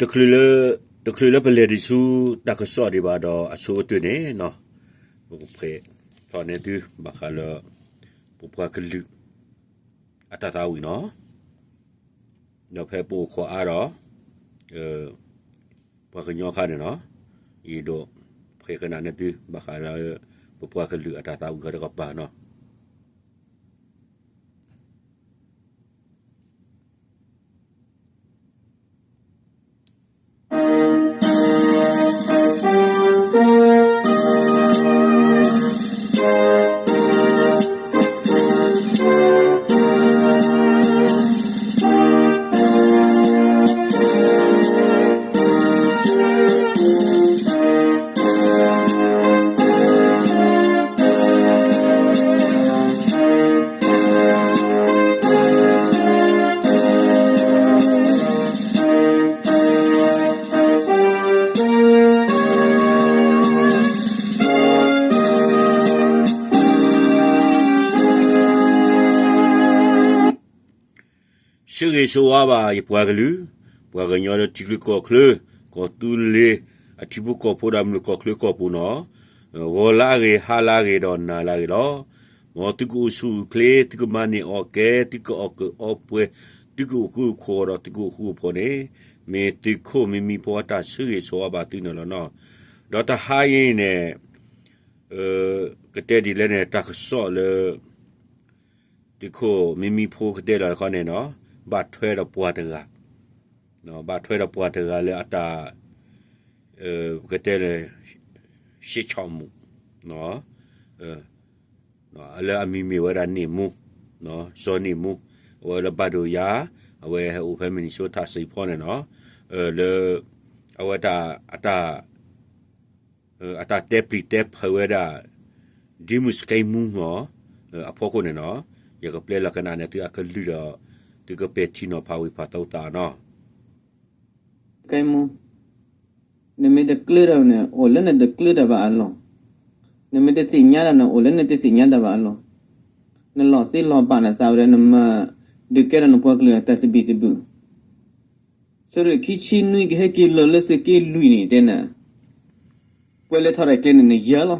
တချုးလၢ, တချုးလၢပလဲၤဒံးဆူတၢ်ကစီၣ်ဒံးဘၣ်ဒီးအဆိကတၢၢ်န့ၣ်နီၤ, ပကဖျါထီၣ်န့ၢ်သုဘၣ်ဃးလၢ ပပှၤကလုာ် အတၢ်သးဝံၣ်နီၤ, ဒီးဖဲပအိၣ်ခိးအါဒီး ပှၤကညီခါန့ၣ်နီၤ, ယဒိးဖျါကနၣ်န့ၢ်သုဘၣ်ဃးလၢ ပပှၤကလုာ်အတၢ်သးဝံၣ်တကပၤနီၤ. ဆၢဂ့ၤဆၢဝါဘၣ်ယပှၤကလုာ်, ပှၤကညီလၢထံချၢကီၢ်ချၢ, ကီၢ်သူလ့ၤ, အထံဖိကီၢ်ဖိဒီးမုၢ်ကီၢ်ချၢကီၢ်ပူၤနီၤ, ဂီၤလၢအဂ့ၤ, ဟါလၢအဂ့ၤ, ဒီးနၤလၢအဂ့ၤလီၤ. မ်သုကအိၣ်ဆူၣ်အိၣ်ချ့, သုကမၤန့ၢ်အီၣ်ကဲ, သုကအီၣ်ကၢအီပှဲၤ, သုကအိၣ်ဃူအိၣ်ဖိးဒီးသုကအိၣ်ဃူအိၣ်ဖိးန့ၣ်, မ့ၢ်သုးခိၣ်မံမံဖိအတၢ်ဆၢဂ့ၤဆၢဝါဘၣ်သုန့ၣ်လီၤနီၤ. ဒီးတဟါအံၤန့ၣ် ကတဲဒ်လဲၣ်န့ၣ် တၢ်ကစီၣ်လၢ သုးခိၣ်မံမံဖိကတဲလီၤတခီန့ၣ်နီၤ, ဘၣ်ထွဲဒီးပှၤတဂၤ, ဘၣ်ထွဲဒီးပှၤတဂၤလၢအတၢ် ပကတဲလၢ ရှဲဆီၣ်မူး, လၢအမံၤမ့ၢ်ဝဲဒၣ်န့ၢ်မူ, စီၤန့ၢ်မူ, အဝဲလၢဘၣ်ဒိယါ, အဝဲဟဲအိၣ်ဖဲ Minnesota စံဖီန့ၣ်နီၤ, လၢ အဝဲတၢ် အတၢ် အတၢ်တဲပျံၤတဲဖုးဝဲဒၣ် ဒ့မုၣ်စကဲမူနီၤ, အဖီခိၣ်န့ၣ်နီၤ, ယကပျဲလီၤကနၣ်န့ၢ်သုအကလုၢ်ဒီး သုကပဲာ်ထံနီၤဖးဝံၤဖးသးသးနီၤ. စကဲမူ, နမ့ၢ်တကျၢၤတၢ်န့ၣ် အိၣ်လၢနတကျၢၤတၢ်ဘၣ်အလီၢ်, နမ့ၢ်တသ့ၣ်ညါတၢ်န့ၣ် အိၣ်လၢနတသ့ၣ်ညါတၢ်ဘၣ်အလီၢ်, နလီၤသ့လီၤဘၣ်နသးဝဲဒီး နမၤဒုးကဲထီၣ်နပှၤကလုာ်အတၢ်သဘံၣ်သဘုၣ် သုးရ့ၣ်ခံဆံနွံကဟဲက့ၤလီၤလၢသုးက့လွံၢ်န့ၣ်တဲနၤ, ပှၤလဲၤထီၣ်ရဲၣ်ကျဲၤန့ၣ်နယၢလီၤ,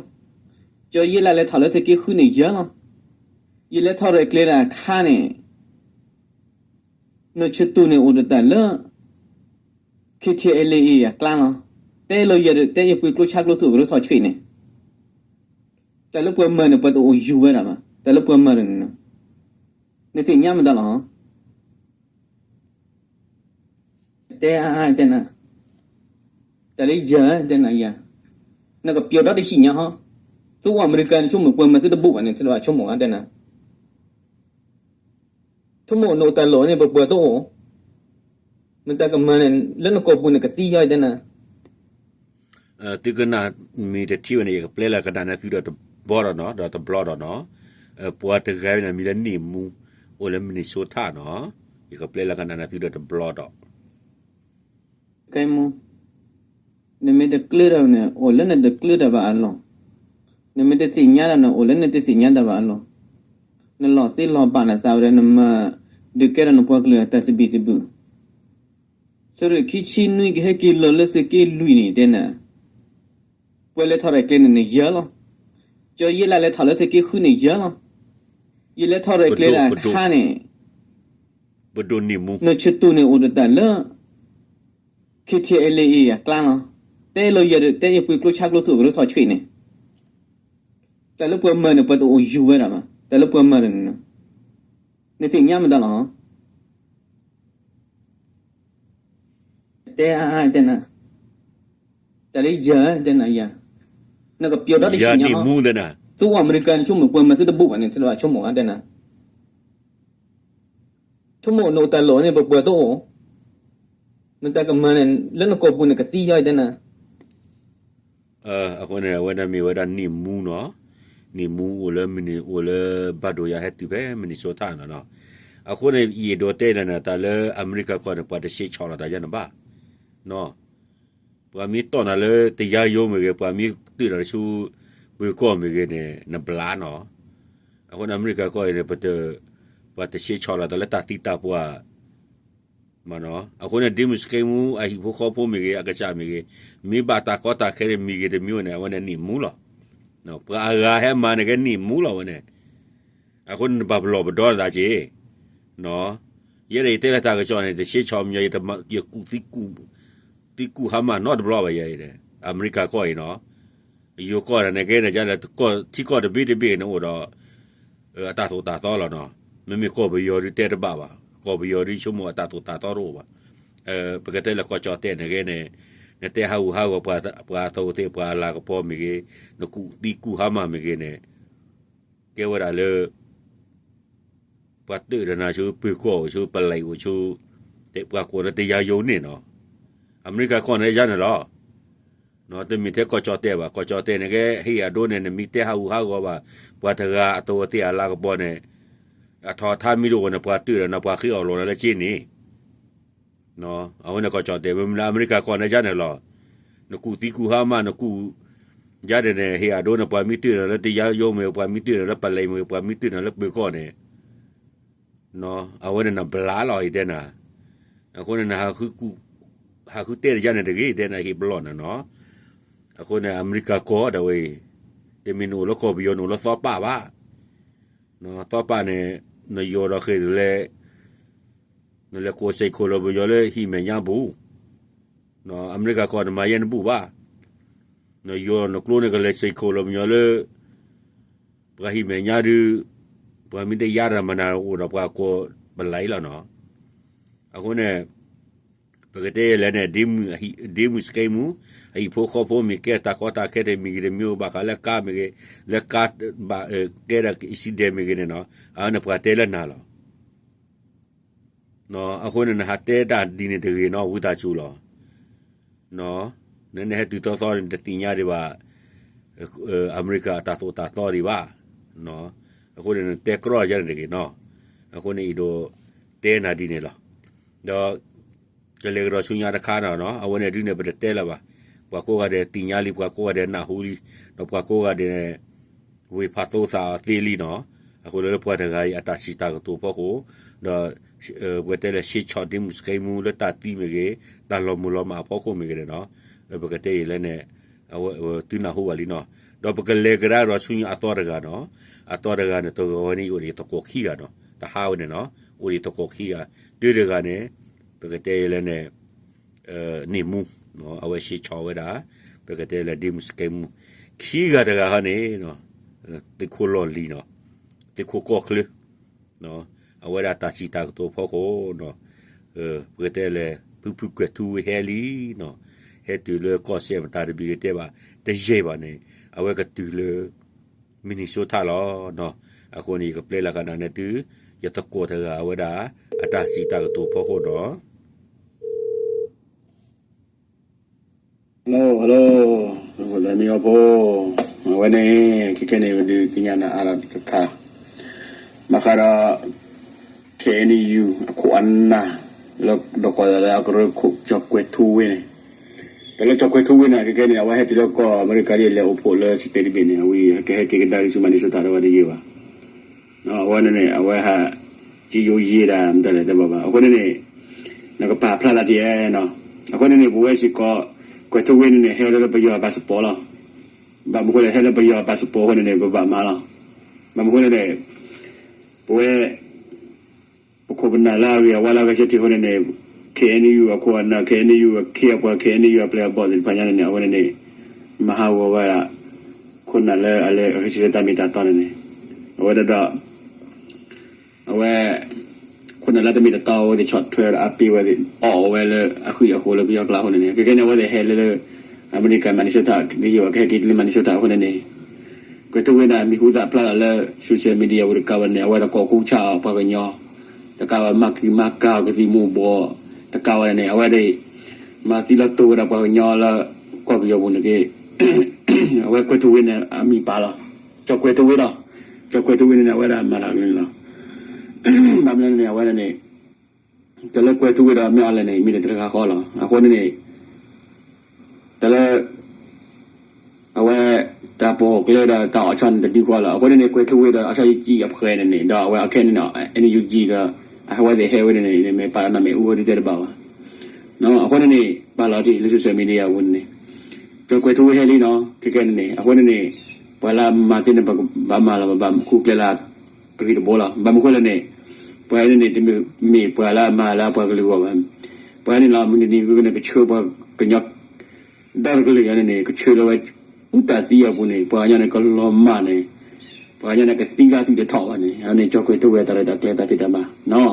ကၠီယ့လးလဲၤထီၣ်လၢသုးက့ဃုန့ၣ်ယၢလီၤ, ယလဲၤထီၣ်ရဲၣ်ကျဲၤတၢ်အခါန့ၣ် နဆတိၢ်န့ၣ်အိၣ်တတၢ်လၢ KTLA အကျါလီၤ, တဲလီၤယၤဒီး တဲယပှ့ၤကျိဆါကျိသူၣ်ကရၢထီၣ်ဆံးန့ၣ်, တၢ်လၢပှၤမၤန့ၣ် ပှၤတအိၣ်ယူၤဝဲဒၣ်ဘၣ်, တၢ်လၢပှၤမၤန့ၣ်, နသ့ၣ်ညါမတၤလီၤ တဲအါအါတဲနၤ, တၢ်လၢယၤတဲနၤယၤ, နကပျီၤဒီတဟံၣ်ညါဟီ, သုအိၣ်အမဲရကၤန့ၣ် ဆိကမိၣ်ပှၤမၤသုတဘူးဘၣ်န့ၣ် တဆိကမိၣ်ဧါတဲနၤ, ဆိကမိၣ်နအိၣ်တၢ်လီၢ်န့ၣ် ပပှၤတအိၣ်, နတၢ်ကမၤန့ၣ် လၢနကိာ်ပူၤန့ၣ်ကသံယီၤတဲနၤ သုကနၣ်မ့ၢ်တထံၣ်ဝဲန့ၣ် ယကပျဲလီၤကနၣ်န့ၢ်သုဒီးတဘျီဒီးနီၤ, ဒီးတဘျီဒီးနီၤ, ပှၤတဂၤဝဲန့ၣ် မံၤလၢန့ၣ်မူ, အိၣ်လၢ Minnesota နီၤ, ယကပျဲလီၤကနၣ်န့ၢ်သုဒီးတဘျီဒီး ကဲမူ, နမ့ၢ်တကျၢၤတၢ်န့ၣ် အိၣ်လၢနတကျၢၤတၢ်ဘၣ်အလီၢ်, နမ့ၢ်တသ့ၣ်ညါတၢ်န့ၣ် အိၣ်လၢနတသ့ၣ်ညါတၢ်ဘၣ်အလီၢ်, နလီၤသ့လီၤဘၣ်နသးဝဲဒီး နမၤဒုးကဲထီၣ်နပှၤကလုာ်အတၢ်သဘံၣ်သဘုၣ် သုးရ့ၣ်ခံဆံနွံကဟဲက့ၤလီၤလၢသုးက့လွံၢ်န့ၣ်တဲနၤ, ပှၤလဲၤထီၣ်ရဲၣ်ကျဲၤန့ၣ် နယၢလီၤ, ကၠီယ့လးလဲၤထီၣ်လၢသုးက့ဃုန့ၣ်ယၢလီၤ, ယလဲၤထီၣ်ရဲၣ်ကျဲၤတၢ်အခါန့ၣ် နဆတိၢ်န့ၣ်အိၣ်တတၢ်လၢ KTLA အကျါလီၤ, တဲလီၤယၤဒီး တဲယပှ့ၤကျိဆါကျိသူၣ်ကရၢထီၣ်ဆံးန့ၣ်, တၢ်လၢပှၤမၤန့ၣ် ပှၤတအိၣ်ယူၤဝဲဒၣ်ဘၣ်, တၢ်လၢပှၤမၤန့ၣ်, နသ့ၣ်ညါမတၤလီၤ တဲအါအါတဲနၤ, တၢ်လၢယၤတဲနၤယၤ, နကပျီၤဒီတဟံၣ်ညါဟီ, သုအိၣ်အမဲရကၤန့ၣ် ဆိကမိၣ်ပှၤမၤသုတဘူးဘၣ်န့ၣ် တဆိကမိၣ်ဧါတဲနၤ, ဆိကမိၣ်နအိၣ်တၢ်လီၢ်န့ၣ် ပပှၤတအိၣ်, နတၢ်ကမၤန့ၣ် လၢနကိာ်ပူၤန့ၣ်ကသံယီၤတဲနၤ အဃိန့ၣ် အဝဲဒၣ်မ့ၢ်ဝဲဒၣ်န့ၣ်မူနီၤ, န့ၣ်မူအိၣ်လၢ အိၣ်လၢဘၣ်ဒိယါဟဲတုၤဖဲ Minnesota နီၤနီၤ, အဃိန့ၣ် ယအဲၣ်ဒိးတဲလၢန့ၣ် တၢ်လၢအမဲရကၤကီၢ်န့ၣ် ပှၤတဆဲးဆီၣ်လီၤတၢ်ယါန့ၣ်ဘၣ်, ပှၤမ့ၢ်တီၢ်နၤလၢတယါယိမ့ၢ်ဂ့ၤ, ပှၤမ့ၢ်တုၤနၤဆူ ပှၤကီၢ်မ့ၢ်ဂ့ၤန့ၣ် နဘျါနီၤ, အဃိန့ၣ် အမဲရကၤကီၢ်အံၤန့ၣ် ပှၤတဆဲးဆီၣ်လီၤတၢ်လၢတၢ်သံတၢ်ပှၢ် မ့ၢ်နီၤ, အဃိန့ၣ် ဒ့မုၣ်စကဲမူ အဟံၣ်ဖိဃီဖိမ့ၢ်ဂ့ၤ အကစၢ်မ့ၢ်ဂ့ၤ, မ့ၢ်ဘၣ်တၢ်ကီတၢ်ခဲတမံၤဂ့ၤတမံၤန့ၣ် အဝဲန့ၣ်နံၣ်မူလီၤ. ပှၤအဂၤဟဲမၤန့ၣ်ကဲနံၣ်မူလီၤဝဲန့ၣ်. အဃိန့ၣ် နဘၣ်ပလီၢ်ပဒီနသးက့ၤ, ယဲဒၣ်ယတဲလၢတၢ်ကစီၣ်န့ၣ် တဆ့ဆီၣ်မညီၤ ယကူၣ်သံကူၣ် သံကူၣ်ဟါမၢ်နီတဘျီဘၣ်ယဲ, အမဲရကၤကီၢ်အံၤနီၤ, ယိၤကီၢ်န့ၣ်ကဲန့ၣ် ကလဲၣ် ထံကီၢ်တဘ့ၣ်တဘ့ၣ်န့ၣ်အိၣ်ဒီး အတၢ်သိၣ်တၢ်သီလီၤနီၤ. မ့မ့ၢ်ကီၢ်ပယီၤဒုတဲတဘၣ်ဘၣ်, ကီၢ်ပယီၤဒုဆိကမိၣ်အတၢ်သိၣ်တၢ်သီတအိၣ်ဘၣ်. ပကတဲလၢကီၢ်ကၠီၣ်တဲၣ်န့ၣ်ကဲန့ၣ်, နတဲဟးဂူာ်ဟးဂီၤ ပှၤအသဝီသ့ၣ် ပှၤအလၤကပီၤမ့ၢ်ဂ့ၤ, နကူၣ်သံကူၣ်ဟါမၢ်မ့ၢ်ဂ့ၤန့ၣ်, ကဲဝဲဒၣ်လၢ ပှၤတၢၣ်ဒီးနၤဆူ ပၢၤကီၢ်အိၣ်ဆူ ပလဲၤအိၣ်ဆူ ပှၤကိးလၢတယါယိန့ၣ်နီၤ. အမဲရကၤကီၢ်န့ၣ်ယါန့ၣ်လီၤ. တမ့ၢ်ထဲကီၢ်ကၠီၣ်တဲၣ်ဘၣ်, ကီၢ်ကၠီၣ်တဲၣ်န့ၣ်ကဲ ဟ့ၣ်အဒိန့ၣ် နမ့ၢ်တဲဟးဂူာ်ဟးဂီၤဘၣ် ပှၤတဂၤအသဝီသ့ၣ်အလၤကပီၤန့ၣ်, အထီၣ်ထါမံၤတအိၣ်န့ၣ် ပှၤတၢၣ်ဒီးနၤ ပှၤဃ့အီၣ်လီၤနၤလၢက့န့ၣ် အဝဲန့ၣ်ကီၢ်ကၠီၣ်တဲၣ် မ့မ့ၢ်လၢအမဲရကၤကီၢ်န့ၣ်ယါန့ၣ်လီၤ. နကူၣ်သံကူၣ်ဟါမၢ် နကူၣ် ယါဒ်န့ၣ် ဟ့ၣ်အဒိန့ၣ် ပှၤမ့ၢ်တၢၣ်ဒီးလၢတယါယိမ့ၢ်ဂ့ၤ ပှၤမ့ၢ်တၢၣ်ဒီးလၢပလဲၤမ့ၢ်ဂ့ၤ ပှၤမ့ၢ်တၢၣ်ဒီးလၢပၢၤကီၢ်န့ၣ် အဝဲန့ၣ်နဘျါလီၤ ယတဲနၤ. အဃိန့ၣ် နဟးဃုတဲတယါန့ၣ်တဂ့ၤ ယတဲနၤ ဟ့ၣ်ပလီၢ်နၤနီၤ. အဃိန့ၣ် အမဲရကၤကီၢ်ဒၣ်ဝဲအံၤ တမ့ၢ်နအိၣ်လၢကီၢ်ပယီၤ နအိၣ်လၢသီပၢ်ဘၣ်. သီပၢ်န့ၣ် နယိၤဒီးဃ့ၢ်ဒ်လဲၣ် နလဲၤကိးစ့ၢ်ခိၣ်လီၤပယီၤလၢဟံၣ်မဲာ်ညါပူၤ, အမဲရကၤကီၢ်န့ၣ်မၤယဲနဘူၣ်ဘၣ်. နယိၤနကျိန့ၣ်ကလဲၤစ့ၢ်ခိၣ်လီၤပယီၤလၢ ပှၤဟံၣ်မဲာ်ညါဒုး ပှၤမ့ၢ်တယါတၢ်မၤနၤအိၣ်ဒီးပှၤကိးပလဲၤလီၤနီၤ. အဃိန့ၣ် ပကတဲလဲၣ်န့ၣ် ဒ့မုၣ်စကဲမူ အဟံၣ်ဖိဃီဖိမ့ၢ်ကဲတၢ်ကီတၢ်ခဲတမံၤဂ့ၤတမံၤ ဘၣ်ဃးလၢကါမ့ၢ်ဂ့ၤ လၢကါဘၣ်ကဲဒၣ် accident မ့ၢ်ဂ့ၤန့ၣ်နီၤ အဝဲန့ၣ်ပှၤတဲလၢနၤလီၤ. အဃိန့ၣ် နဟးတဲတၢ်ဒ်န့ၣ်တဂ့ၤနီၤ ဝံသးစူၤလီၤ. နဟဲတုၤသီသီန့ၣ် တသ့ၣ်ညါဒံးဘၣ် အမဲရကၤအတၢ်သိၣ်တၢ်သီဒံးဘၣ်. အဃိန့ၣ် နတဲကြီယါန့ၣ်တဂ့ၤနီၤ. အဃိန့ၣ် အဲၣ်ဒိးတဲနၤဒ်န့ၣ်လီၤ. ဒီး ကလဲၤကဒီးဆူညါတခါနီၤ အဝဲန့ၣ်ဒုးန့ၣ် ပတတဲလၢၤဘၣ်. ပှၤကိးဂၤဒဲးသ့ၣ်ညါလံ ပှၤကိးဂၤဒဲးနၢ်ဟူလံ ဒီးပှၤကိးဂၤဒဲးန့ၣ် ဝ့ၢ်ဖးသိသးအီၤသ့လံနီၤ. အဃိလၢပှၤတဂၤအံၤအတၢ်စံးတၢ်ကတိၤဖီခိၣ် ဒီး ပကတဲလၢ ရှ့ဆီၣ်ဒ့မုၣ်စကဲမူ လၢတၢ်သံမ့ၢ်ဂ့ၤ တၢ်လီၤမုၢ်လီၤမၢ်အဖီခိၣ်မ့ၢ်ဂ့ၤန့ၣ်နီၤ ပကတဲအံၤလဲၣ်န့ၣ် အဝဲသုနၢ်ဟူဘၣ်လံနီၤ. ဒီးပကလဲၤကဒါဒီးဆူညါအသီတဂၤနီၤ. အသီတဂၤန့ၣ် တဂီၤဝဲန့ၣ် အိၣ်ဒံးသကိးခံဂၤနီၤ. တဟါဝဲန့ၣ်နီၤ အိၣ်ဒံးသကိးခံဂၤ. တုၤတဂၤန့ၣ် ပကတဲအံၤလဲၣ်န့ၣ် န့ၢ်မူ အဝဲရှ့ဆီၣ်ဝဲဒၣ် ပကတဲလၢဒ့မုၣ်စကဲမူ ခံဂၤတဂၤဟီန့ၣ် သုးခိၣ်လီၢ်လံၤနီၤ သုးခိၣ်ကီၢ်ချၢ အဝဲဒၣ်တၢ်စံးတၢ်ကတိၤဖီခိၣ်နီၤ ပကတဲလၢ ဖုဖုကွဲၤထူဝ့ဟဲလံနီၤ ဟဲတုၤလၢကီၢ်စဲၣ်မတၤတဘ့ၣ်တဲဘၣ် တယဲၢ်ဘၣ်န့ၣ် အဝဲကတုၤလၢ Minnesota လီၤနီၤ. အဃိန့ၣ် ယကပျဲလၢကနၣ်န့ၣ်တုၤ ယသကိးတဂၤအဝဲဒၣ် အတၢ်စံးတၢ်ကတိၤဖီခိၣ်နီၤ. Hello hello မ့ၢ်အီဖိ အဝဲန့ၣ် ခဲခဲန့ၣ် ဒုးသ့ၣ်ညါနၤအါဒီးတခါ ဘၣ်ဃးဒီး KNU အခိၣ်အနၢ် လၢဒီးကွၢ်လၢအကရၢခိၣ် ကၠီၣ်ကွဲၤထူဝ့န့ၣ် တၢ်လၢကၠီၣ်ကွဲၤထူဝ့န့ၣ် ခဲခဲန့ၣ် အဝဲဟဲတုၤလၢကီၢ်အမဲရကၤဒ်လဲၣ်အိၣ်ဖှိၣ်လၢ state တဘ့ၣ်န့ၣ် အဝဲကဟဲက့ၤကဒါက့ၤဆူ Minnesota တဝဲတယံာ်ဘၣ်. အဝဲန့ၣ်န့ၣ် အဝဲဟး က့ယိယ့ဒၣ် မတၤလဲၣ်တဲဘၣ်ဘၣ်. အဃိန့ၣ်န့ၣ် နကပာ်ဖျါလၢတယဲၢ်နီၤ. အဃိန့ၣ်န့ၣ် ပဝဲစ့ၢ်ကီး ကွဲၤထူဝ့န့ၣ်န့ၣ် ဟဲလၢပယီၤ passport လီၤ. ဘၣ်မနုၤဃိလဲၣ် ဟဲလၢပယီၤ passport အဃိန့ၣ်န့ၣ် ပဘၣ်မၤလီၤ. ဘၣ်မနုၤဃိလဲၣ်န့ၣ် ပဝဲ ပခိၣ်ပနၢ်လၢအဂ့ၤအဝါလၢအဂဲၤဆၢထၢၣ်အဃိန့ၣ်န့ၣ် KNU အခိၣ်အနၢ် KNU အခ့အပှၤ KNU အပျဲၢ်အဘီၣ်သ့ၣ်တဖၣ်ညါန့ၣ်န့ၣ် အဝဲန့ၣ်န့ၣ် မၤဟးဂီၤဝဲဒၣ် ခိၣ်နၢ်လၢအလဲၤအဂဲၤဆၢထၢၣ်လၢတၢ်မ့ၢ်တၢ်တီန့ၣ်န့ၣ် အဝဲဒၣ်ဒီး အဝဲ ခိၣ်နၢ်လၢတၢ်မ့ၢ်တၢ်တီအဝဲသ့ၣ်ဆီၣ်ထွဲဒီးအါပ့ၤဝဲသ့ၣ် အီၣ်ဝဲလၢအဃံအဃိလၢပယီၤကျါအဃိန့ၣ်န့ၣ် ခဲခဲန့ၣ် အဝဲသ့ၣ်ဟဲလၢလၢ အမဲရကၤ Minnesota ကယဲၢ်ဝဲကဟဲက့ၤလၢ Minnesota အဃိန့ၣ်န့ၣ် ကွဲၤထူဝ့န့ၣ် မံၤဟူသၣ်ဖျါလီၤလၢ social media ဝံၤတကးဝဲန့ၣ် အဝဲဒၣ်ကိးဃူဆၣ်အီၤပှၤကညီ တကးဝဲမၤကံၢ်မၤကၤအီၤကသံၣ်မူၤဘှီး တကးဝဲန့ၣ် အဝဲဒၣ် မၤသံလီၤတိၢ်ဝဲဒၣ်ပှၤကညီလၢ ကီၢ်ပယီၤပူၤန့ၣ်က့ အဝဲကွဲၤထူဝ့န့ၣ် အမံၤပာ်လီၤ ကၠီၣ်ကွဲၤထူဝ့လီၤ. ကၠီၣ်ကွဲၤထူဝ့န့ၣ်န့ၣ် အဝဲဒၣ်မၤတၢ်ကန့ၣ်လီၤ. ဘၣ်မနုၤန့ၣ် အဝဲဒၣ်န့ၣ် တၢ်လၢကွဲၤထူဝ့ဒီးမ့ၢ်အီၤလဲၣ်န့ၣ် မ့ၢ်တၢ်တခါဃီလီၤ. အဃိန့ၣ်န့ၣ် တၢ်လၢ အဝဲ တၢ်ပိာ်ကျဲဒီးတၢ်အီၣ်ဆီန့ၣ်တဒုဃီလီၤ. အဃိန့ၣ်န့ၣ် ကွဲၤထူဝ့ဒီးအီၣ်ဆီယကံၣ်အဖှဲးန့ၣ်န့ၣ် ဒီးအဝဲအခဲန့ၣ်န့ၣ် NUG ဒီး အဝဲသ့ၣ်ဟဲဝဲန့ၣ်န့ၣ် မ့ၢ်ပာ်လီၤနမဲာ်အူဝဲဒ်တဲတဘၣ်ဘၣ်. အဃိန့ၣ်န့ၣ် ပာ်လီၤတ့ၢ်လၢ social media အပူၤန့ၣ်န့ၣ် ကၠီၣ်ကွဲၤထူဝ့ဟဲလံနီၤ ခဲကဲန့ၣ်န့ၣ် အဃိန့ၣ်န့ၣ် ပှၤလၢအမၤသ့န့ၣ် ပကဘၣ်မၤလီၤ ပဘၣ်ဃုကျဲလၢအဂ့ၤတဘိလီၤ. ဘၣ်မနုၤဃိလဲၣ်န့ၣ် ပှၤန့ၣ်န့ၣ် တမ့ၢ်မ့ၢ်ပှၤလၢအမၤလၢအပှၤကလုာ်အဂီၢ်ဘၣ်. ပှၤန့ၣ်လီၤ မုၢ်တနံၤဂ့ၤန့ၣ် ကဆှၢပှၤကညီ ဒီတကလုာ်ညါန့ၣ်န့ၣ် ကဆှၢလၢဝဲ အူတၢ်သံအပူၤန့ၣ် ပှၤကညီန့ၣ်ကလီၤမၢ်န့ၣ် ပှၤကညီန့ၣ်ကသံလၢအသူၣ်တထီၣ်ဘၣ်န့ၣ် အန့ၣ် ကၠီၣ်ကွဲၤထူဝ့အတၢ်ရဲၣ်တၢ်ကျဲၤတၢ်ဖံးတၢ်မၤ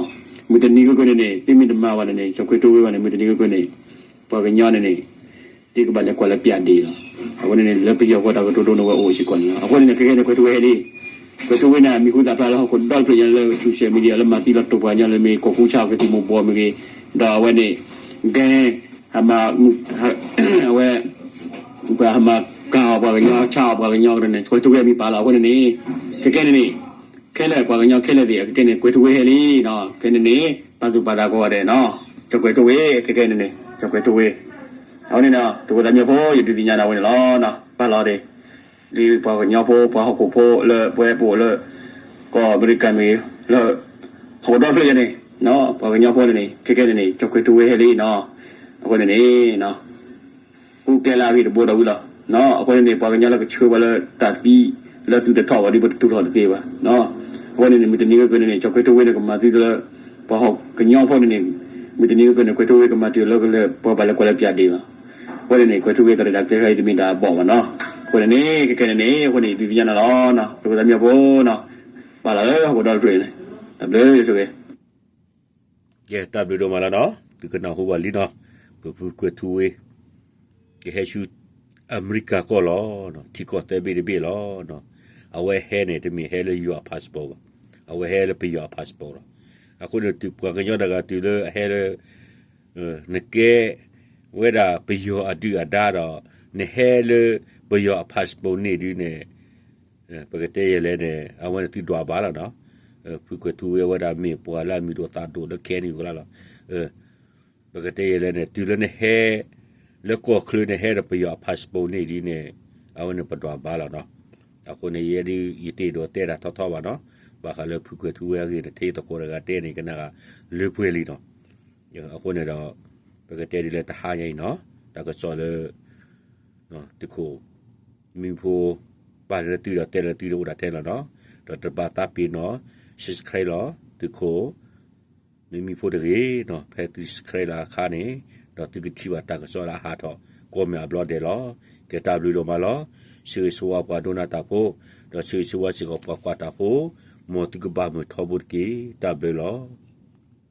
မုၢ်တနံၤဂ့ၤဂ့ၤန့ၣ်န့ၣ် သုမ့ၢ်တမၤဘၣ်န့ၣ်န့ၣ် ကၠီၣ်ကွဲၤထူဝ့ဘၣ်န့ၣ် မုၢ်တနံၤဂ့ၤဂ့ၤန့ၣ် ပှၤကညီန့ၣ်န့ၣ် သုကဘၣ်လဲၤကွၢ်လၢပၠးဒ့လီၤ. အဃိန့ၣ်န့ၣ် လၢပယီၤဃီတၢ်ကတိၤဒိန့ၣ်ဝဲအိၣ်စ့ၢ်ကီးန့ၣ်လီၤ. အဃိန့ၣ်န့ၣ် ခဲကဲန့ၣ် ကွဲၤထူဝ့ဟဲလံ ကွဲၤထူဝ့န့ၣ် မံၤဟူသၣ်ဖျါလၢဟီၣ်ခိၣ်ဒီတဖျၢၣ်ညါလၢ social media လၢမၤသံလီၤတိၢ်ပှၤကညီလၢမ့ၢ်ကီၢ်ကူဆါကသံၣ်မူၤဘှီးမ့ၢ်ဂ့ၤ ဒီးအဝဲန့ၣ် ကဲ ဟးမၤ အဝဲ ပှၤဟးမၤကၤအီၤပှၤကညီ ဆါအီၤပှၤကညီကဒီးန့ၣ် ကွဲၤထူဝ့မံၤပာ်လီၤ. အဃိန့ၣ်န့ၣ် ခဲကဲန့ၣ်န့ၣ် ခဲလၢာ်ပှၤကညီခဲလၢာ်သ့ၣ် အခဲကဲန့ၣ် ကွဲၤထူဝ့ဟဲလံနီၤ ခဲန့ၣ်န့ၣ် ပာ်သူၣ်ပာ်သးကိးဂၤဒဲးနီၤ ကၠီၣ်ကွဲၤထူဝ့ ခဲကဲန့ၣ်န့ၣ် ကၠီၣ်ကွဲၤထူဝ့ အဃိန့ၣ်ဒီး သုးခိၣ်သးမံဖိ ယဒုးသ့ၣ်ညါနၤဝဲန့ၣ်လီၤ. ပာ်လီၤဒၣ် လၢပှၤကညီဖိ ပှၤဟီၣ်ခိၣ်ဖိလၢပဝဲပအိၣ်လၢ ကီၢ်အမဲရကၤမ့ၢ်ဂ့ၤ လၢ ဟီၣ်ခိၣ်ဒီဖျၢၣ်ညါန့ၣ် ပှၤကညီဖိန့ၣ်န့ၣ် ခဲကဲန့ၣ်န့ၣ် ကၠီၣ်ကွဲၤထူဝ့ဟဲလံနီၤ အဃိန့ၣ်န့ၣ် ဃုကျဲလၢအဂ့ၤတဘိဒီးဝံၤလီၤ. အဃိန့ၣ်န့ၣ် ပှၤကညီလၢကဆှၢပှၤလၢတၢ်သံလၢသူၣ်တထီၣ်ဘၣ်ဒီး ပတတူၢ်ထီၣ်တသ့ဘၣ်. အဃိန့ၣ်န့ၣ် မုၢ်တနံၤဂ့ၤဂ့ၤန့ၣ်န့ၣ် ကၠီၣ်ကွဲၤထူဝ့န့ၣ် ကမၤသံလၢ ပှၤဟီၣ်ကညီဖိန့ၣ်န့ၣ် မုၢ်တနံၤဂ့ၤဂ့ၤန့ၣ် ကွဲၤထူဝ့ကမၤတုၤလၢကလၢပှၤဘၣ်လဲၤကွၢ်လၢပၠးဒ့လီၤ. အဃိန့ၣ်န့ၣ် ကွဲၤထူဝ့တၢ်ရဲၣ်တၢ်ကျဲၤခဲအံၤတမ့ၢ်တၢ်အဘီၣ်ဘၣ်နီၤ. အဃိန့ၣ်န့ၣ် ခဲကဲန့ၣ်န့ၣ် အဃိန့ၣ် ဒုးသ့ၣ်ညါနၤလီၤ. သုးခိၣ်သးမံဖိနီၤ ပာ်လီၤလၢဟီၣ်ခိၣ်ဒီတဖျၢၣ်န့ၣ် တၢ်ဘျုးဆိၣ်ဂ့ၤ ယဲ တၢ်ဘျုးဒိၣ်မးလီၤနီၤ. သုကနၢ်ဟူဘၣ်လံနီၤ ပဖုကွဲၤထူဝ့ ကဟဲဆူ အမဲရကၤကီၢ်လီၤ. ထံကီၢ်သၢဘ့ၣ်တဘ့ၣ်လီၤ. အဝဲဟဲန့ၣ် တမ့ၢ်ဟဲလၢယွၤအ passport ဘၣ်. အဝဲဟဲလၢပယီၤအ passport လီၤ. အဃိန့ၣ် တုၤပှၤကညီတဂၤတုၤလၢအဟဲလၢ နကဲဝဲဒၣ်ပယီၤအဒုၣ်အဒါဒီး နဟဲလၢပယီၤအ passport န့ၣ်ဒ်န့ၣ် ပကတဲယဲလဲၣ်န့ၣ် အဝဲန့ၣ်သုဒွးဘၣ်လီၤနီၤ. ဖုကွဲၤထူဝ့အဝဲဒၣ်မ့ၢ်ပှၤလၢအမံၤဒိၣ်သးဒိၣ်လၢ ခဲအံၤ ကလါလီၤ. ပကတဲယဲလဲၣ်န့ၣ် တုၤလၢနဟဲ လၢကီၢ်ချၢန့ၣ် ဟဲဒီးပယီၤအ passport န့ၣ်ဒ်န့ၣ် အဝဲန့ၣ်ပဒွးဘၣ်လီၤနီၤ. အဃိန့ၣ် ယဲဒ်ယတအဲၣ်ဒိးတဲတၢ်ထီထီဘၣ်နီၤ. ဘၣ်ဃးလၢဖုကွဲၤထူဝ့အဂ့ၢ်န့ၣ် ထဲယသကိးတဂၤတဲန့ၣ် ကနၣ်ဂၤလၢပှဲၤလံနီၤ. အဃိန့ၣ်ဒီး ပကတဲဒ်လဲၣ်တဟါညါအံၤနီၤ တၢ်ကစီၣ်လၢ သုးခိၣ် မံဖိ ပာ်လၢသုဒီးတဲလၢသုဒီးအိၣ်ဒၣ်ထဲလီၤနီၤ. ဒီးတဘၣ်သးပ့ၤနီၣ် subscribe လီၤ သုးခိၣ် မံမံဖိတဂ့ၤနီၤ. ဖဲသု subscribe လၢအခါန့ၣ် ဒီးသုကထံၣ်ဘၣ်တၢ်ကစီၣ်လၢအဟးထီၣ်ကိးမံၤအဘျီဒဲးလီၤ. ကဲတၢ်ဘျုးဒိၣ်မးလီၤ. ဆၢဂ့ၤဆၢဝါပှၤဒိကနၣ်တၢ်ဖိ ဒီးဆၢဂ့ၤဆၢဝါစ့ၢ်ကီးပှၤကွၢ်တၢ်ဖိ မ်သုကဘၣ်မုာ်ထီဘိတက့ၢ်. တၢ်ဘျုးလီၤ.